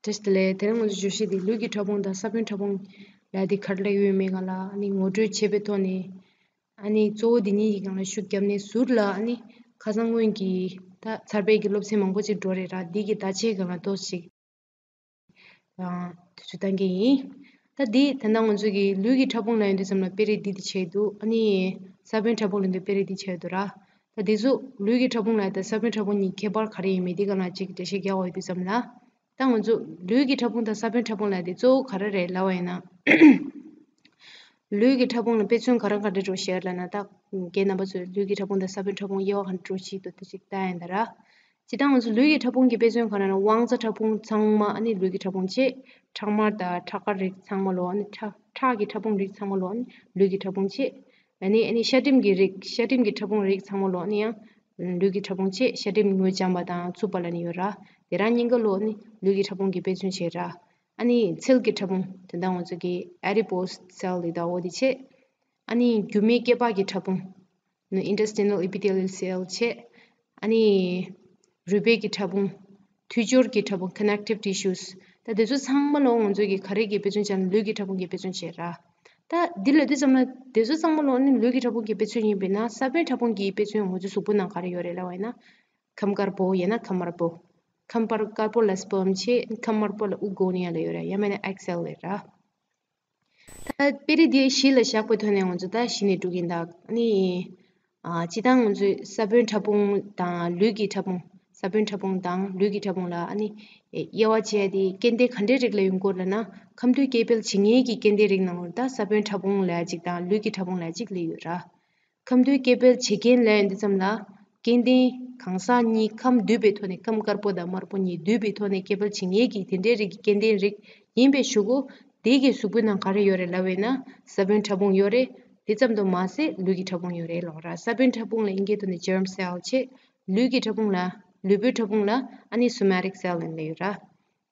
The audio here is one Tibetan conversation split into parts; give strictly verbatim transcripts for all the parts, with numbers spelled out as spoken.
བཀྲ་ཤིས་བདེ་ལེགས། དེ་རིང་ང་ཚོ་བརྗོད་གཞི་འདི་ལུས་ཀྱི་ཕྲ་ཕུང་དང་ས་བོན་ཕྲ་ཕུང་ལབ་ཡ་འདི་ག་རེ་ལབ་ཀྱི་ཡོད་མེད་སྒང་ལ་ཨ་ནི་ངོ་སྤྲོད་བྱས་པའི་ཐོག་ནས། ཨ་ནི་གཙོ་བོ་འདི་གཉིས་ཀྱི་སྒང་ལ་ཤུགས་བརྒྱབ་ནས་ཟུར་ལ་ཨ་ནི་ཁ་སང་སྔོན་གྱི་ད་ཚར་བའི་གི་སློབ་ཚན་མང་པོ་ཅིག་འགྲོ་རེད་ར། འདི་གི་བརྡ་ཆད་སྒང་ལ་ཏོག་ཙམ་ཅིག་ཨ་དུས་ཚོད་བཏང་གི་ཡིན། ད་འདི་ད་ལྟ་ང་ཚོ་གི་ལུས་ཀྱི་ཕྲ་ཕུང་ལབ་ཡོང་དུས་ཙམ་ལ་དཔེ་རིས་འདི་འདི་བྱས་འདུག་ཨ་ནི་ས་བོན་ཕྲ་ཕུང་ལབ་དུས་དཔེ་རིས་འདི་བྱས་འདུག་ར། ད་འདི་ཚོ་ལུས་ཀྱི་ཕྲ་ཕུང་ལབ་ཡ་དང་ས་བོན་ཕྲ་ཕུང་གཉིས་ཁྱད་པར་ག་རེ་ཡིན་མིན་འདི་སྒང་ལ་ཅིག་འགྲེལ་བཤད་རྒྱག་དགོས་ཡོང་དུས་ཙམ་ལ། ད་ང་ཚོ་ལུས་ཀྱི་ཕྲ་ཕུང་དང་ས་བོན་ཕྲ་ཕུང་ལབ་ཡ་དེ་གཙོ་བོ་ག་རེ་རེད་ལབ་པ་ཡིན་ན། ལུས་ཀྱི་ཕྲ་ཕུང་ལ་དཔེ་མཚོན་ག་རེ་ག་འདྲ་འདྲ་བོ་བཤད་ལབ་ན། ད་རྒན་རྣམ་པ་ཚོས་ལུས་ཀྱི་ཕྲ་ཕུང་དང་ས་བོན་ཕྲ་ཕུང་དབྱེ་བ་ག་འདྲ་འདྲ་བོ་ཞིག་འདུག་དེ་ཅིག་ལྟ་ཡིན་ད་ར། སྤྱིར་བཏང་ང་ཚོ་ལུས་ཀྱི་ཕྲ་ཕུང་གི་དཔེ་མཚོན་ག་རེ་ན། དབང་རྩ་ཕྲ་ཕུང་ཚང་མ་ཨ་ནི་ལུས་ཀྱི་ཕྲ་ཕུང་བྱས། ཁྲག་དམར་དང་ཁྲག་དཀར་རིགས་ཚང་མ་ལོ། ཨ་ནི་ཁྲག་ཁྲག་གི་ཕྲ་ཕུང་རིགས་ཚང་མ་ལོ། ཨ་ནི་ལུས་ཀྱི་ཕྲ་ཕུང་བྱས། ཨ་ནི་ཨ་ནི་ཤ་སྒྲིམ་གྱི་རིགས། ཤ་སྒྲིམ་གྱི་ཕྲ་ཕུང་རིགས་ཚང་མ་ལོ། ཨ་ནི་ཡང་ལུས་ཀྱི་ཕྲ་ཕུང་བྱས། ཤ་སྒྲིམ་དངོས་འཇམ་པ་དང་འཚུབ་པ་ལབ་ནི་ཡོད་ར། དེ་རང་གཉིས་ཀ་ལོ་ཨ་ནི་ལུས་ཀྱི་ཕྲ་ཕུང་གི་དཔེ་མཚོན་བྱེད་ར། ཨ་ནི་ཚིལ་གྱི་ཕྲ་ཕུང་དེ་འདྲ་ང་ཚོ་གི་adipose cell ལབ་ཡ་འོ་དེ་བྱས། ཨ་ནི་རྒྱུ་མའི་སྐྱེ་འཕགས་ཀྱི་ཕྲ་ཕུང་ནི་intestinal epithelial cell བྱས། ཨ་ནི་རུས་པའི་གི་ཕྲ་ཕུང་། མཐུད་སྦྱོར་གྱི་ཕྲ་ཕུང་connective tissues། ད་དེ་ཚོ་ཚང་མ་ལོ་ང་ཚོ་གི་ག་རེ་གི་དཔེ་མཚོན་བྱས་ན་ལུས་ཀྱི་ཕྲ་ཕུང་གི་དཔེ་མཚོན་བྱེད་ར། ད་འདི་ལབ་དུས་ཙམ་ལ་དེ་ཚོ་ཚང་མ་ལོ་ནི་ལུས་ཀྱི་ཕྲ་ཕུང་གི་དཔེ་མཚོན་ཡིན་པས་ན། ས་བོན་ཕྲ་ཕུང་གི་དཔེ་མཚོན་ང་ཚོའི་གཟུགས་པོ་ནང་ག་རེ་ཡོད་རེད་ལབ་པ་ཡིན་ན། ཁམས་དཀར་པོ་ཡང་ན་ཁམས་དམར་པོ། ཁམས་དཀར་དཀར་པོ་ལ་sperm བྱས། ཁམས་དམར་པོ་ལ་oogonia ལབ་ཡོད་རེད། ཡང་མིན་ན་egg cell ལབ་ར། ད་དཔེ་རིས་འདི་གཞི་ལ་བཞག་པའི་ཐོག་ནས་ང་ཚོ་ད་གཞི་ནས་འགྲོ་གིན་ད། ཨ་ནི་ཨ་སྤྱིར་བཏང་ང་ཚོས་ས་བོན་ཕྲ་ཕུང་དང་ལུས་ཀྱི་ཕྲ་ཕུང་། ས་བོན་ཕྲ་ཕུང་དང་ལུས་ཀྱི་ཕྲ་ཕུང་ལ་ཨ་ནི་དབྱེ་བ་བྱས་ཏེ་སྐྱེ་ལྡན་ག་འདྲའི་རིགས་ལ་ཡོང་གི་ཡོད་ལབ་ན། ཁམས་འདུས་སྐྱེ་འཕེལ་བྱེད་མཁན་གྱི་སྐྱེ་ལྡན་རིགས་ནང་ལོ་ད་ས་བོན་ཕྲ་ཕུང་ལབ་ཡ་གཅིག་དང་ལུས་ཀྱི་ཕྲ་ཕུང་ལབ་ཡ་གཅིག་སླེབས་ཡོད་ར། ཁམས་འདུས་སྐྱེ་འཕེལ་བྱེད་མཁན་ལབ་ཡོང་དུས་ཙམ་ལ། སྐྱེ་ལྡན་གང་ཟག་གཉིས་ཁམས་འདུས་པའི་ཐོག་ནས། ཁམས་དཀར་པོ་དང་དམར་པོ་གཉིས་འདུས་པའི་ཐོག་ནས་སྐྱེ་འཕེལ་བྱེད་མཁན་གྱི་དེ་འདྲའི་རིགས་ཀྱི་སྐྱེ་ལྡན་རིགས་ཡིན་པའི་གཞུག་གུ། དེ་གི་གཟུགས་པོའི་ནང་ག་རེ་ཡོད་རེད་ལབ་པ་ཡིན་ན། ས་བོན་ཕྲ་ཕུང་ཡོད་རེད། དེ་ཙམ་དུ་མ་ཟད་ལུས་ཀྱི་ཕྲ་ཕུང་ཡོད་རེད་ལབ་ར། ས་བོན་ཕྲ་ཕུང་ལ་དབྱིན་སྐད་ཐོག་ནས་germ cell བྱས། ལུས་ཀྱི་ཕྲ་ཕུང་ལ། ལུས་པོའི་ཕྲ་ཕུང་ལ་ཨ་ནི་somatic cell ལབ་ཡོད་ར།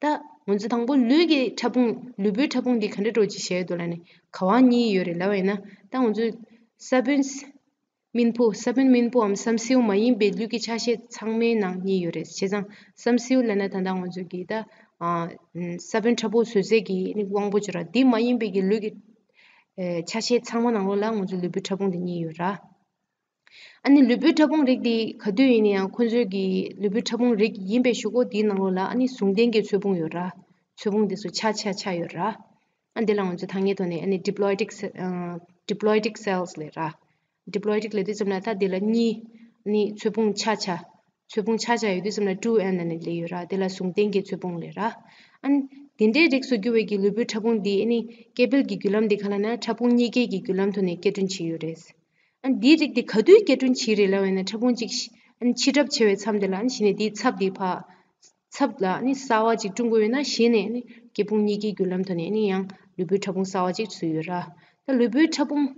ད་ང་ཚོ་དང་པོ་ལུས་ཀྱི་ཕྲ་ཕུང་། ལུས་པོའི་ཕྲ་ཕུང་འདི་ག་འདྲ་འདྲ་བོ་ཅིག་བྱས་ཡོད་འདུག་ལབ་ནས། ག་བ་གཉིས་ཡོད་རེད་ལབ་པ་ཡིན་ན། ད་ང་ཚོ་ས་བོན་སྨིན་ཕུང་། ས་བོན་སྨིན་ཕུང་འམ་བསམ་སེའུ་མ་ཡིན་པའི་ལུས་ཀྱི་ཆ་ཤས་ཚང་མའི་ནང་གཉིས་ཡོད་རེད། བྱས་ཙང་བསམ་སེའུ་ལབ་ན་ད་ལྟ་ང་ཚོ་གི་ད་ཨ་ས་བོན་ཕྲ་ཕུང་བཟོ་རྩལ་གྱི་ནི་དབང་པོ་ཅིག་ར། འདི་མ་ཡིན་པའི་གི་ལུས་ཀྱི་ཨེ་ཆ་ཤས་ཚང་མ་ནང་ལོགས་ལ་ང་ཚོ་ལུས་པོའི་ཕྲ་ཕུང་འདི་གཉིས་ཡོད་ར། ཨ་ནི་ལུས་པོའི་ཕྲ་ཕུང་རིགས་འདི་ག་དུས་ཡིན་ན་ཡང་ཁོ་ཚོའི་གི་ལུས་པོའི་ཕྲ་ཕུང་རིགས་ཡིན་པའི་གཞུག་གུ་དེའི་ནང་ལོགས་ལ་ཨ་ནི་ཟུང་ལྡན་གྱི་ཚོས་ཕུང་ཡོད་ར། ཚོས་ཕུང་དེ་ཚོ་ཆ་ཆ་ཆ་ཡོད་ར། ཨ་འདི་ལ་ང་ཚོ་ཐ་སྙད་ཐོག་ནས་ཨ་ནི་diploidic ce- ཨ་diploidic cells ལབ་ར། diploidic ལབ་དུས་ཙམ་ལ་ད་འདི་ལ་གཉིས། ཨ་ནི་ཚོས་ཕུང་ཆ་ཆ། ཚོས་ཕུང་ཆ་ཆ་ཡོད་དུས་ཙམ་ལ་two n ལབ་ནས་སླེབས་ཡོད་ར། དེ་ལ་ཟུང་ལྡན་གྱི་ཚོས་ཕུང་ལབ་ར། ཨ་ནི་དེ་འདྲའི་རིགས་སུ་གྱུར་བའི་གི་ལུས་པོའི་ཕྲ་ཕུང་འདི་ཨ་ནི་སྐྱེ་འཕེལ་གྱི་བརྒྱུད་ལམ་འདི་ག་ལབ་ན་ཕྲ་ཕུང་གཉིས་ཀའི་གི་བརྒྱུད་ལམ་ཐོག་ནས་སྐྱེ་སྐྲུན་བྱས་ཡོད་རེད། ཨ་ནི་འདིའི་རིགས་འདི་ག་དུས་སྐྱེ་སྐྲུན་བྱས་རེད་ལབ་པ་ཡིན་ན། ཕྲ་ཕུང་གཅིག་ཨ་ནི་ཕྱི་ཁྲབ་བྱས་པའི་མཚམས་དེ་ལ་ཨ་ནི་གཞི་ནས་དེའི་ཚབ་དེ་ཕར། ཚབ་ལ་ཨ་ནི་གསར་བ་ཅིག་བསྐྲུན་དགོས་ཡོད་ན། གཞི་ནས་ཨ་ནི་སྐྱེ་ཕུང་གཉིས་ཀའི་བརྒྱུད་ལམ་ཐོག་ནས་ཨ་ནི་ཡང་ལུས་པོའི་ཕྲ་ཕུང་གསར་བ་ཅིག་བཟོས་ཡོད་ར། ད་ལུས་པོའི་ཕྲ་ཕུང་།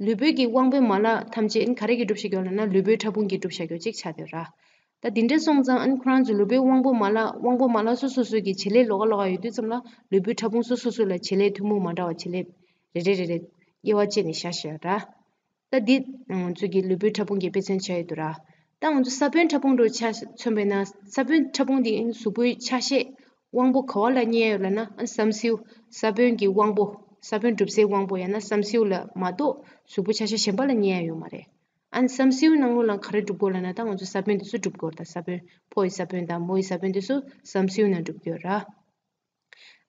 ལུས་པོའི་གི་དབང་པོའི་མ་ལག་ཐམས་ཅད་ཨ་ནི་ག་རེ་གིས་གྲུབ་བཞག་ཡོད་ལབ་ན། ལུས་པོའི་ཕྲ་ཕུང་གིས་གྲུབ་བཞག་ཡོད་ཅིག་ཆགས་བསྡད་ཡོད་ར། ད་དེ་འདྲ་སོང་ཙང་ཨ་ནི་ཁོ་རང་ཚོའི་ལུས་པོའི་དབང་པོ་མ་ལག་དབང་པོ་མ་ལག་སོ་སོ་སོ་སོའི་གི་བྱེད་ལས་ལོགས་ཀ་ལོགས་ཀ་ཡོད་དུས་ཙམ་ལ། ལུས་པོའི་ཕྲ་ཕུང་སོ་སོ་སོ་ལ་བྱེད་ལས་ཐུན་མོང་མ་འདྲ་བ། བྱེད་ལས་རེ་རེ་རེ་རེ་དབྱེ་བ་བཅད་ནས་བཞག་བཞག་ཡོད་ར། ད་འདི་ང་ཚོ་གི་ལུས་པོའི་ཕྲ་ཕུང་གི་དཔེ་མཚོན་བྱས་ཡོད་འདུག་ར། ད་ང་ཚོ་ས་བོན་ཕྲ་ཕུང་འདྲ་བོ་ཆ་མཚོན་པ་ཡིན་ན། ས་བོན་ཕྲ་ཕུང་འདི་གཟུགས་པོའི་ཆ་ཤས་དབང་པོ་ག་བ་ལ་གཉེར་ཡོད་ལབ་ན། ཨ་ནི་བསམ་སེའུ། ས་བོན་གྱི་དབང་པོ། ས་བོན་གྲུབ་སའི་དབང་པོ་ཡང་ན་བསམ་སེའུ་ལ་མ་གཏོགས་གཟུགས་པོ་ཆ་ཤས་གཞན་པ་ལ་གཉེར་ཡ་ཡོད་མ་རེད། ཨ་ནི་བསམ་སེའུ་ནང་ལོགས་ལ་ག་རེ་གྲུབ་ཀྱི་ཡོད་ལབ་ན། ད་ང་ཚོ་ས་བོན་འདི་ཚོ་གྲུབ་ཀྱི་ཡོད་རེད། ད་ས་བོན། ཕོ་ཡི་ས་བོན་དང་མོ་ཡི་ས་བོན་འདི་ཚོ་བསམ་སེའུ་ནང་གྲུབ་ཀྱི་ཡོད་ར།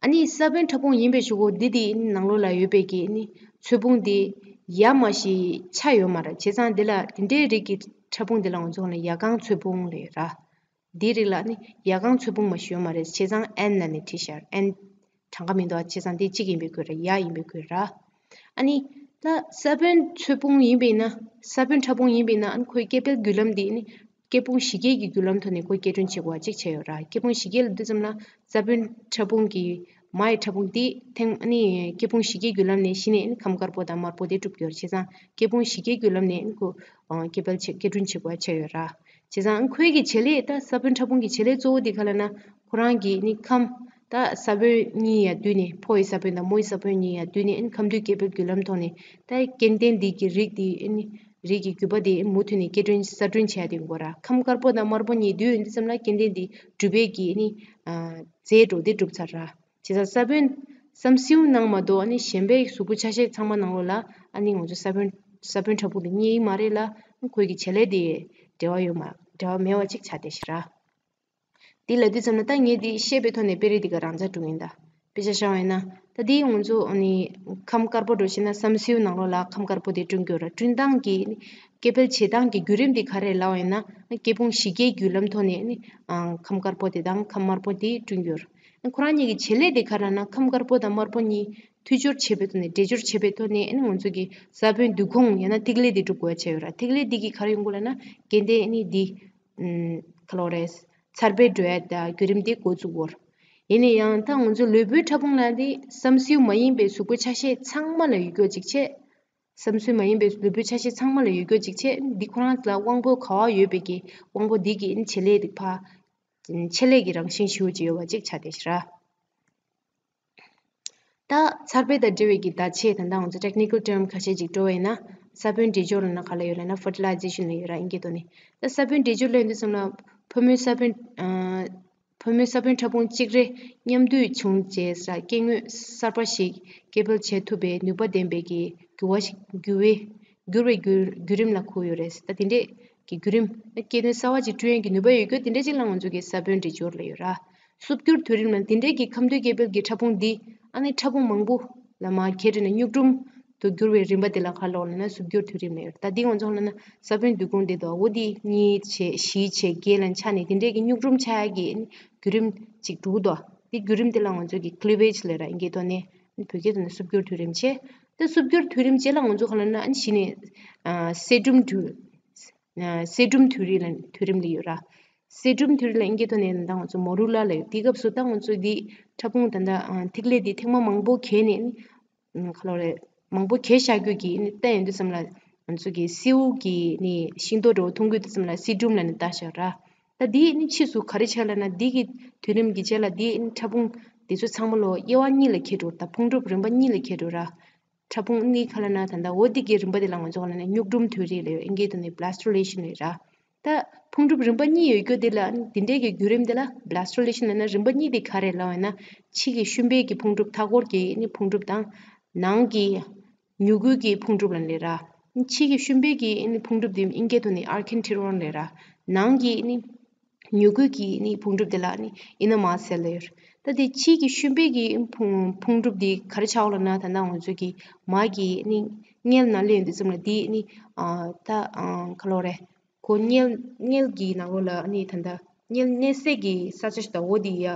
ཨ་ནི་ས་བོན་ཕྲ་ཕུང་ཡིན་པའི་གཞུག་གུ་འདི་དེའི་ནང་ལོགས་ལ་ཡོད་པའི་གི་ཨ་ནི་ཚོས་ཕུང་འདི་ཡ་མ་གཞི་ཆ་ཡོད་མ་རེད། བྱས་ཙང་འདི་ལ་དེ་འདྲའི་རིགས་ཀྱི་ཕྲ་ཕུང་འདི་ལ་ང་ཚོ་ལ་ཡ་རྐང་ཚོས་ཕུང་ལབ་ར། འདིའི་རིགས་ལ་ཨ་ནི་ཡ་རྐང་ཚོས་ཕུང་མ་གཞི་ཡོད་མ་རེད། བྱས་ཙང་n ལབ་ནས་བྲིས་ཤག n གྲངས་ཀ་མི་འདུག་ཨ། བྱས་ཙང་འདི་གཅིག་ཡིན་པའི་དགོས་རེད། ཡ་ཡིན་པའི་དགོས་ར། ཨ་ནི་ད་ས་བོན་ཚོས་ཕུང་ཡིན་པས་ན། ས་བོན་ཕྲ་ཕུང་ཡིན་པས་ན། ཨ་ནི་ཁོའི་སྐྱེ་འཕེལ་བརྒྱུད་ལམ་འདི་ནི་སྐྱེ་ཕུང་བཞི་སྐྱེས་ཀྱི་བརྒྱུད་ལམ་ཐོག་ནས་ཁོ་སྐྱེ་སྐྲུན་བྱེད་དགོས་པ་གཅིག་བྱས་ཡོད་ར། སྐྱེ་ཕུང་བཞི་སྐྱེས་ལབ་དུས་ཙམ་ལ་ས་བོན་ཕྲ་ཕུང་གི་མ་ཡི་ཕྲ་ཕུང་འདི་ཐེངས་ཨ་ནི་སྐྱེ་ཕུང་བཞི་སྐྱེས་བརྒྱུད་ལམ་ནས་གཞི་ནས་ཨ་ནི་ཁམས་དཀར་པོ་དང་དམར་པོ་དེ་གྲུབ་ཀྱི་ཡོད་རེད། བྱས་ཙང་སྐྱེ་ཕུང་བཞི་སྐྱེས་བརྒྱུད་ལམ་ནས་ཨ་ནི་ཁོ་སྐྱེ་འཕེལ་བྱེད། སྐྱེ་སྐྲུན་བྱེད་དགོས་པ་ཆགས་ཡོད་ར། བྱས་ཙང་ཁོའི་གི་བྱེད་ལས། ད་ས་བོན་ཕྲ་ཕུང་གི་བྱེད་ལས་གཙོ་བོ་དེ་ག་ལབ་ན། ཁོ་རང་གི་ནི་ཁམས། ད་ས་བོན་གཉིས་ཡ་བསྡུས་ནས། ཕོ་ཡི་ས་བོན་དང་མོ་ཡི་ས་བོན་གཉིས་ཡ་བསྡུས་ནས་ཨ་ནི་ཁམས་འདུས་སྐྱེ་འཕེལ་བརྒྱུད་ལམ་ཐོག་ནས་ད་སྐྱེ་ལྡན་འདི་གི་རིགས་དེ་ཨ་ནི་ རིགས་ཀྱི་རྒྱུད་པ་དེ་མུ་མཐུད་ནས་སྐྱེ་སྐྲན་གསར་སྐྲུན་བྱས་ཏེ་ཡོང་གི་ཡོད་ར། ཁམས་དཀར་པོ་དང་དམར་པོ་གཉིས་འདུས་ཡོང་དུས་ཙམ་ལ་སྐྱེ་ལྡན་དེ་གྲུབ་པའི་གི་ནི་རྫས་འགྲོ་དེ་གྲུབ་ཚར་ར། བྱས་ཙང་ས་བོན་བསམ་སེའུ་ནང་མ་གཏོགས་ཨ་ནི་གཞན་པའི་གཟུགས་པོ་ཆ་ཤས་ཚང་མ་ནང་ལོགས་ལ་ཨ་ནི་ང་ཚོ་ས་བོན་ས་བོན་ཕྲ་ཕུང་དེ་རྙེད་ཀྱི་མ་རེད་ལ། ཁོའི་གི་བྱེད་ལས་དེ་འབྲེལ་བ་ཡོད་མ་འབྲེལ་བ་མེད་པ་ཅིག་ཆགས་བསྡད་ཤག་ར། དེ་ལབ་དུས་ཙམ་ལ་ད་ངས་དེ་བཤད་པའི་ཐོག་ནས་དཔེ་རིས་དེ་ག་རང་འཇགས་འགྲོ་གི་ཡིན་ད། དཔེ་ཆ་བཞག་པ་ཡིན་ན་ད་དེ་ང་ཚོ་ཨ་ནི་ཁམས་དཀར་པོ་འགྲོ་ཤེས་ན་བསམ་སེའུ་ནང་ལོགས་ལ་ཁམས་དཀར་པོ་དེ་བསྐྲུན་གྱི་ཡོད་ར། བསྐྲུན་སྟངས་ཀྱི་སྐྱེ་འཕེལ་བྱེད་སྟངས་ཀྱི་བརྒྱུད་རིམ་དེ་ག་རེ་ལབ་པ་ཡིན་ན། སྐྱེ་ཕུང་བཞི་ཀའི་བརྒྱུད་ལམ་ཐོག་ནས་ནི་ཨང་ཁམས་དཀར་པོ་དེ་དང་ཁམས་དམར་པོ་དེ་བསྐྲུན་གྱི་ཡོད་ར། ཁོ་རང་གཉིས་ཀྱི་བྱེད་ལས་དེ་ག་རེ་ལབ་ན་ཁམས་དཀར་པོ་དང་དམར་པོ་གཉིས་མཐུད་སྦྱོར་བྱེད་པའི་ཐོག་ནས་འདྲེས་སྦྱོར་བྱེད་པའི་ཐོག་ནས་ནི་ང་ཚོ་གི་ས་བོན་འདུས་ཁུངས་ཡང་ན་ཐིག་ལེ་དེ་གྲུབ་དགོས་ཡ་བྱས་ཡོད་ར། ཐིག་ལེ་འདི་གི་ག་རེ་ཡོང་གི་ལབ་ན་སྐྱེ་ལྡན་ནི་འདི་ཁ་ལོ་རེད། འཚར་འཕེལ་འགྲོ་ཡ་ད་བརྒྱུད་རིམ་དེ་འགོ་བཙུགས་ཡོད། ཡིན་ན་ཡང་ད་ང་ཚོ་ལུས་པོའི་ཕྲ་ཕུང་ལ་དེ་བསམ་སེའུ་མ་ཡིན་པའི་གཟུགས་པོ་ཆ་ཤས་ཚང་མ་ལ་ཡོད་རྒྱུ་ཅིག་བྱས། བསམ་སེའུ་མ་ཡིན་པའི་ལུས་པོའི་ཆ་ཤས་ཚང་མ་ལ་ཡོད་རྒྱུ་ཅིག་བྱས། འདི་ཁོ་རང་ལ་དབང་པོ་ག་པར་ཡོད་པའི་གི་དབང་པོ་འདི་གི་བྱེད་ལས་དེ་ཕར་ཆེད་ལས་ཀྱི་རང་བཞིན་ཞེ་པོ་ཅིག་ཡོད་པ་ཅིག་ཆགས་བསྡད་ཤག་ར། ད་འཚར་འཕེལ་དང་འབྲེལ་བའི་གི་བརྡ་ཆད་ད་ལྟ་ང་ཚོ་technical term ཁ་ཤས་ཅིག་འགྲོ་བ་ཡིན་ན། ས་བོན་འདྲེས་སྦྱོར་ལབ་ན་ག་ལ་ཡོད་ལབ་ན་fertilization ལ་ཡོད་ར། ཨིན་སྐད་ཐོག་ནས། ད་ས་བོན་འདྲེས་སྦྱོར་ལབ་ཡོང་དུས་ཙམ་ལ་ཕོ་མོའི་ས་བོན་ཨ་ཕོ་མོའི་ས་བོན་ཕྲ་ཕུང་གཅིག་རེ་མཉམ་འདུས་བྱུང་རྗེས་ས་སྐྱེ་དངོས་གསར་པ་ཞིག་སྐྱེ་འཕེལ་བྱེད་ཐུབ་པའི་ནུས་པ་ལྡན་པའི་གི་འགྱུར་བ་ཞིག་འགྱུར་བའི་འགྱུར་བའི་བརྒྱུད་བརྒྱུད་རིམ་ལ་གོ་ཡོད་རེད། ད་དེ་འདྲས་ཀྱི་བརྒྱུད་རིམ་སྐྱེ་དངོས་གསར་བ་ཅིག་བསྐྲུན་ཡས་ཀྱི་ནུས་པ་ཡོད་རྒྱུ་དེ་འདྲས་ཅིག་ལ་ང་ཚོ་གི་ས་བོན་འདྲེས་སྦྱོར་ལབ་ཡོད་ར། སུབ་འགྱུར་དུས་རིམ་ལ་དེ་འདྲས་ཀྱི་ཁམས་འདུས་སྐྱེ་འཕེལ་གྱི་ཕྲ་ཕུང་འདི་ཨ་ནི་ཕྲ་ཕུང་མང་པོ་ལ་མར་གྱེས་འགྲོ་ནས་སྨྱུག་གྲུམ་དུ་འགྱུར་བའི་རིམ་པ་དེ་ལ་ག་ལབ་ལབ་ན་སུབ་འགྱུར་དུས་རིམ་ལབ་ཡོད། ད་འདི་ང་ཚོ་ལབ་ན་ས་བོན་འདུས་ཁུངས་འདི་དོ་འོ་འདི་གཉིས་བྱས་བཞི་བྱས་བརྒྱད་ལ་ཆགས་ནས་དེ་འདྲས་ཀྱི་སྨྱུག་གྲུམ་ཆགས་ཡ་གི་ཨ་ནི་བརྒྱུད་རིམ་ཅིག་འདུག་དོ། འདི་བརྒྱུད་རིམ་དེ་ལ་ང་ཚོ་གི་cleavage ལབ་ར། ཨིན་སྐད་ཐོག་ནས་བོད་སྐད་ཐོག་ནས་སུབ་འགྱུར་དུས་རིམ་བྱས། ད་སུབ་འགྱུར་དུས་རིམ་རྗེས་ལ་ང་ཚོ་ག་ལབ་ན་ཨ་ནི་གཞི་ནས་ཨ་སེ་སྒྲུམ་དུས་ཨ་སེ་སྒྲུམ་དུས་རིམ་ལ་དུས་རིམ་ལ་ཡོད་ར། སེ་སྒྲུམ་དུས་རིམ་ལ་ཨིན་སྐད་ཐོག་ནས་ད་ང་ཚོ་morula ལབ་ཡོད། དེ་སྐབས་སུ་ད་ང་ཚོ་འདི་ཕྲ་ཕུང་ད་ལྟ་ཨ་ཐིག་ལེ་འདི་ཐེངས་མ་མང་པོ་གྱེས་ནས་ནི་ཨ་ག་ལབ་རེད། མང་པོ་གྱེས་བཞག་རྒྱུ་གི་ནི་བལྟས་ཡོང་དུས་ཙམ་ལ་ང་ཚོ་གི་སེའུ་གི་ནི་ཤིང་ཏོག་འདྲ་བོ་མཐོང་དུས་ཙམ་ལ་སེ་སྒྲུམ་ལབ་ནས་བཏགས་བཞག་ར། ད་འདི་ནི་ཕྱིས་སུ་ག་རེ་ཆགས་ལབ་ན་འདི་གི་དུས་རིམ་གྱི་རྗེས་ལ་འདི་ནི་ཕྲ་ཕུང་འདི་ཚོ་ཚང་མ་ལོ་དབྱེ་བ་གཉིས་ལ་གྱེས་འགྲོ། ད་ཕུང་གྲུབ་རིམ་པ་གཉིས་ལ་གྱེས་འགྲོ་ར། ཕྲ་ཕུང་གཉིས་ག་ལབ་ན་ད་ལྟ་འོ་འདི་གི་རིམ་པ་འདི་ལ་ང་ཚོ་ག་ལབ་ན་སྨྱུག་གྲུམ་དུས་རིམ་ལབ་ཡོད། ཨིན་སྐད་ཐོག་ནས་blastation ལབ་ཡོད་ར། ད་ཕུང་གྲུབ་རིམ་པ་གཉིས་ཡོད་རྒྱུ་འདི་ལ་འདི་འདྲའི་གི་བརྒྱུད་རིམ་འདི་ལ་blastation ལབ་ན་རིམ་པ་གཉིས་འདི་ག་རེ་ལབ་ཡོད་ན། ཕྱི་གི་ཤུན་པའི་གི་ཕུང་གྲུབ་མཐའ་འཁོར་གྱི་ནི་ཕུང་གྲུབ་དང་། ནང་གི་མྱུ་གུའི་གི་ཕུང་གྲུབ་ལབ་ནི་ར། ཕྱི་གི་ཤུན་པའི་གི་ནི་ཕུང་གྲུབ་འདི་ཨིན་སྐད་ཐོག་ནས་archenteron ལབ་ར། ནང་གི་ནི་མྱུ་གུའི་གི་ནི་ཕུང་གྲུབ་དེ་ལ་ནི་inner mast cell ལབ་ཡོད། ད་དེ་ཕྱི་གི་ཤུན་པའི་གི་ཕུང་ཕུང་གྲུབ་དེ་ག་རེ་ཆགས་ལབ་ན་ད་ལྟ་ང་ཚོ་གི་མ་གི་ནི་མངལ་ནང་སླེབས་ཡོང་དུས་ཙམ་ལ་དེ་ནི་ཨ་ད་ཨ་ག་ལབ་རེད། ཁོ་མངལ་མངལ་གྱི་ནང་ལོགས་ལ་ནི་ད་ལྟ་མངལ་གནས་སའི་གི་ས་ཆ་ཞིག་ད་འོ་དེ་ཡ་ཨ་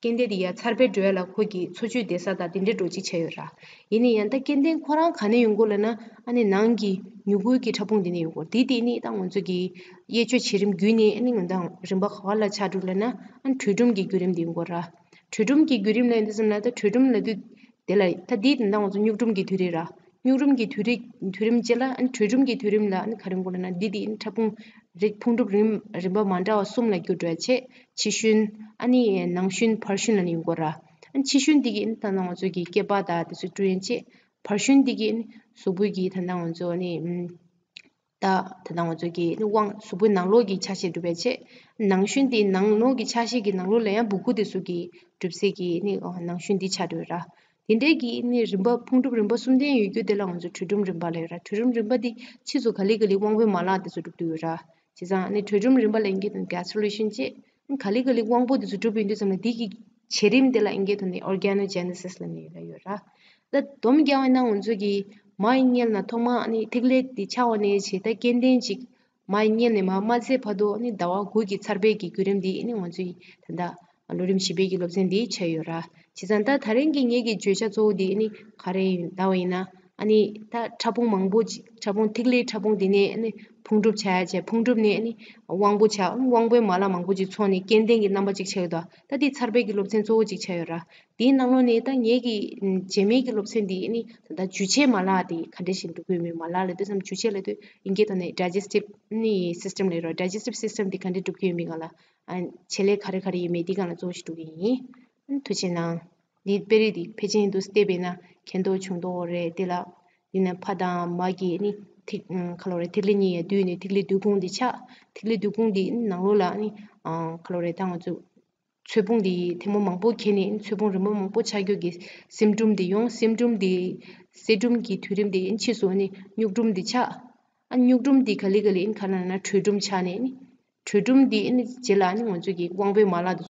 སྐྱེ་ལྡན་དེ་ཡ་འཚར་འཕེལ་འགྲོ་ཡ་ལ་ཁོ་གི་འཚོ་བཅུད་བསྡད་ས་དང་དེ་འདྲའི་འགྲོ་གཅིག་ཆགས་ཡོད་ར། ཡིན་ནའི་ཡང་ད་སྐྱེ་ལྡན་ཁོ་རང་ག་ནས་ཡོང་གོ་ལབ་ན་ཨ་ནི་ནང་གི་མྱུ་གུའི་གི་ཕྲ་ཕུང་དེ་ནས་ཡོང་གོ། དེ་དེ་ནི་ད་ང་ཚོ་གི་དབྱེ་གཅོད་བྱེད་རིམ་བརྒྱུད་ནས་ཨ་ནི་ང་ཚོ་རིམ་པ་ག་བ་ལ་ཆགས་འགྲོ་ལབ་ན་ཨ་ནི་དྲོད་གྲུམ་གི་བརྒྱུད་རིམ་དེ་ཡོང་གོ་ར། དྲོད་གྲུམ་གྱི་བརྒྱུད་རིམ་ལ་ཡིན་དུས་ཙམ་ལ་ད་དྲོད་གྲུམ་ལབ་དུས་དེ་ལ་ད་དེའི་དོན་དག་ང་ཚོ་སྨྱུག་གྲུམ་གྱི་དུས་རིམ་ར། སྨྱུག་གྲུམ་གྱི་དུས་རིམ་དུས་རིམ་རྗེས་ལ་ཨ་ནི་དྲོད་གྲུམ་གྱི་དུས་རིམ་ལ་ཨ་ནི་ག་རེ་ཡོང་གོ་ལབ་ན་འདི་དེ་ཨ་ནི་ཕྲ་ཕུང་རིགས་ཕུང་གྲུབ་རིམ་རིམ་པ་མ་འདྲ་བ་གསུམ་ལ་འགྱུར་འགྲོ་ཡ་བྱས། ཕྱི་ཤུན་ཨ་ནི་ནང་ཤུན་བར་ཤུན་ལབ་ནི་ཡོང་གོ་ར། ཨ་ནི་ཕྱི་ཤུན་འདི་གི་ཨ་ནི་ད་ལྟ་ང་ཚོ་གི་སྐྱེས་པ་དང་དེ་ཚོ་བསྐྲུན་ཡ་བྱས། བར་ཤུན་འདི་གི་ཨ་ནི་གཟུགས་པོའི་གི་ད་ལྟ་ང་ཚོ་ཨ་ནི་ད་ད་ལྟ་ང་ཚོ་གི་དབང་གཟུགས་པོའི་ནང་ལོགས་ཀྱི་ཆ་ཤས་གྲུབ་པའི་ཆེད། ནང་ཤུན་དེའི་ནང་ལོགས་ཀྱི་ཆ་ཤས་ཀྱི་ནང་ལོགས་ལ་ཡང་སྦུ་གུ་དེ་ཚོ་གི་གྲུབ་ཚད་ཀྱི་ནི་ནང་ཤུན་འདི་ཆགས་འགྲོ་ར། དེ་འདྲའི་གི་ནི་རིམ་པ་ཕུང་གྲུབ་རིམ་པ་གསུམ་ལྡན་ཡོད་རྒྱུ་དེ་ལ་ང་ཚོ་དྲོད་གྲུམ་རིམ་པ་ལབ་ཡོད་ར། དྲོད་གྲུམ་རིམ་པ་འདི་ཕྱིས་སུ་ག་ལེ་ག་ལེ་དབང་པོའི་མ་ལག་དེ་ཚོ་གྲུབ་འགྲོ་ཡོད་ར། བྱས་ཙང་ནི་དྲོད་གྲུམ་རིམ་པ་ལ་ཨིན་སྐད་ཐོག་ནས་gastrulation བྱས། ག་ལེ་ག་ལེ་དབང་པོ་དེ་ཚོ་གྲུབ་ཡོང་དུས་ཙམ་ལ་འདི་གི་བྱེད་རིམ་དེ་ལ་ཨིན་སྐད་ཐོག་ནས་organogenesis ལབ་ནས་ཡོད་ལ་ཡོད་ར། ད་སྡོམ་རྒྱག་པ་ཡིན་ན་ང་ཚོ་གི་མ་ཡི་མངལ་ན་ཐོག་མ་ནི་ཐིག་ལེ་དེ་ཆགས་པ་ནས་བྱས་ད་སྐྱེ་ལྡན་ཅིག་མ་ཡི་མངལ་ནས་མར་མ་ཚད་བར་དུ་ནི་ཟླ་བ་དགུ་གི་འཚར་འཕེལ་གྱི་བརྒྱུད་རིམ་དེ་ནི་ང་ཚོ་ཡི་ད་ལྟ་ལོ་རིམ་བཞི་པའི་གི་སློབ་ཚན་འདི་ཆགས་ཡོད་ར། བྱས་ཙང་ད་ད་རིང་གི་ངེད་ཀྱི་བརྗོད་བྱ་གཙོ་བོ་དེ་ནི་ག་རེ་ཡིན་ལབ་པ་ཡིན་ན། ཨ་ནི་ད་ཕྲ་ཕུང་མང་པོ་ཅིག་ཕྲ་ཕུང་ཐིག་ལེའི་ཕྲ་ཕུང་དེ་ནས་ཨ་ནི་ཕུང་གྲུབ་ཆགས་ཡ་བྱས། ཕུང་གྲུབ་ནས་ཨ་ནི་དབང་པོ་ཆགས། དབང་པོའི་མ་ལག་མང་པོ་ཅིག་ཚོགས་ནས་སྐྱེ་ལྡན་གྱི་རྣམ་པ་ཅིག་ཆགས་ཡོད་དོ། ད་དེ་འཚར་འཕེལ་གྱི་སློབ་ཚན་གཙོ་བོ་ཅིག་ཆགས་ཡོད་ར། དེའི་ནང་ལོགས་ནས་ད་ངེད་ཀྱི་རྗེས་མའི་གི་སློབ་ཚན་འདི་ཨ་ནི་ད་ལྟ་འཇུ་བྱེད་མ་ལག་དེ་ག་འདྲ་ཞིག་འགྲུབ་ཀྱི་ཡོད་མེད། མ་ལག་ལབ་དུས་ཙམ་འཇུ་བྱེད་ལབ་དུས་ཨིན་སྐད་ཐོག་ནས་digestive ནི་system ལབ་ར། digestive system དེ་ག་འདྲ་འགྲུབ་ཀྱི་ཡོད་མེད་སྒང་ལ། ཨ་བྱེད་ལས་ག་རེ་ག་རེ་ཡོད་མེད་དེའི་སྒང་ལ་གཙོ་བོ་ཞིག་འགྲོ་གི་ཡིན། ཨ་ཐུགས་རྗེ་གནང་། འདི་དཔེ་རིས་འདི་ཕལ་ཆེར་འདུག་བལྟས་པས་ན་མཁྱེན་རྟོགས་བྱུང་རྟོགས་རེད་དེ་ལ། འདི་ནི་ཕ་དང་མ་གི་ནི་ ཐིག་ཨ་ག་ལོ་རེད། ཐིག་ལེ་གཉིས་ཡ་བསྡུས་ནས་ཐིག་ལེ་བདུད་ཁུང་འདི་ཆགས། ཐིག་ལེ་བདུད་ཁུང་འདི་ནང་ལོགས་ལ་ནི་ཨ་ག་ལོ་རེད། ད་ང་ཚོ་ཚོས་ཕུང་འདི་ཐལ་མོ་མང་པོ་གྱེས་ནས་ཚོས་ཕུང་རིམ་པ་མང་པོ་ཆགས་རྒྱུ་གི་སྲིན་སྦྲུམ་འདི་ཡོང་། སྲིན་སྦྲུམ་འདི་སྲིན་སྦྲུམ་གྱི་དུས་རིམ་འདི་ཕྱིས་སུ་ནི་སྨྱུག་སྦྲུམ་འདི་ཆགས། ཨ་སྨྱུག་སྦྲུམ་འདི་ག་ལེ་ག་ལེ་ཨིན་ག་ན་ན་དྲོད་སྦྲུམ་ཆགས་ནས་ནི་དྲོད་སྦྲུམ་འདི་ཨིན་རྗེས་ལ་ནི་ང་ཚོ་གི་དབང་པོའི་མ་ལག་འདི་